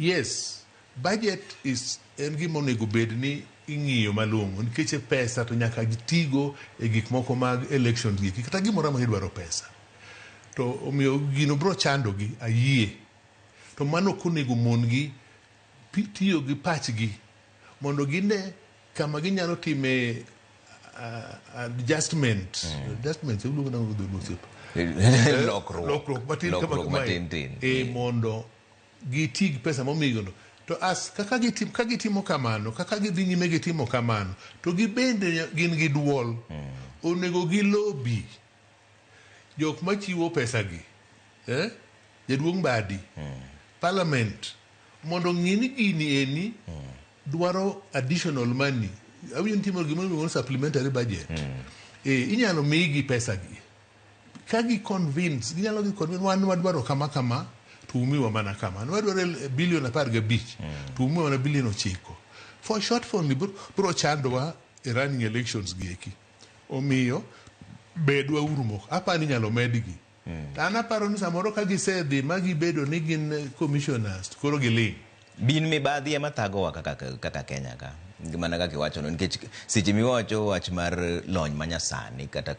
Yes, budget is en gima onego bed ni ing'iyo malong'o, nikech e pesa to nyaka tigo e gik moko mag elections gi kata gimoro amora idwaro pesa. To omiyo gino biro chandogi, ayie. To mano ok onego mon gi tiyo gi pachgi mondo gine kama ginyalo time adjustment. Adjustment iluongo nang'o gi dholuo, osiepa? Lokruok. Lokruok matin kama Lokruok kamae. Matin tin. Mondo giti gi pesa momigino. To as kaka gitim, ka gitimo kamano, kaka gidhi nyime gitimo kamano, to gibende gin gi duol. Onego gilobi jok machiwo pesa gi, eh? Jaduong' Mbadi, parliament, mondo ng'i ni gini eni dwaro additional money. Awinjo ni timo gima iluongo ni supplementary budget. Inyalo migi pesa gi. Ka gi convince, ginyalo gi convince, wan wadwaro kama kama, to umiwa mana kama. Ne wadwaro bilion 15, to umiwa mana bilion 9. For shortfall ni biro chandowa e running elections gi eki. Omiyo, bedwa uru moko. Aparo ni inyalo medgi. To an aparo ni samoro ka gisedhi ma gibedo ni gin commissioners, to koro giling'. Bin mibadhi ema thagowa kaka Kenya ka, mana kaka iwachono, nikech seche miwacho wach mar lony manyasani kata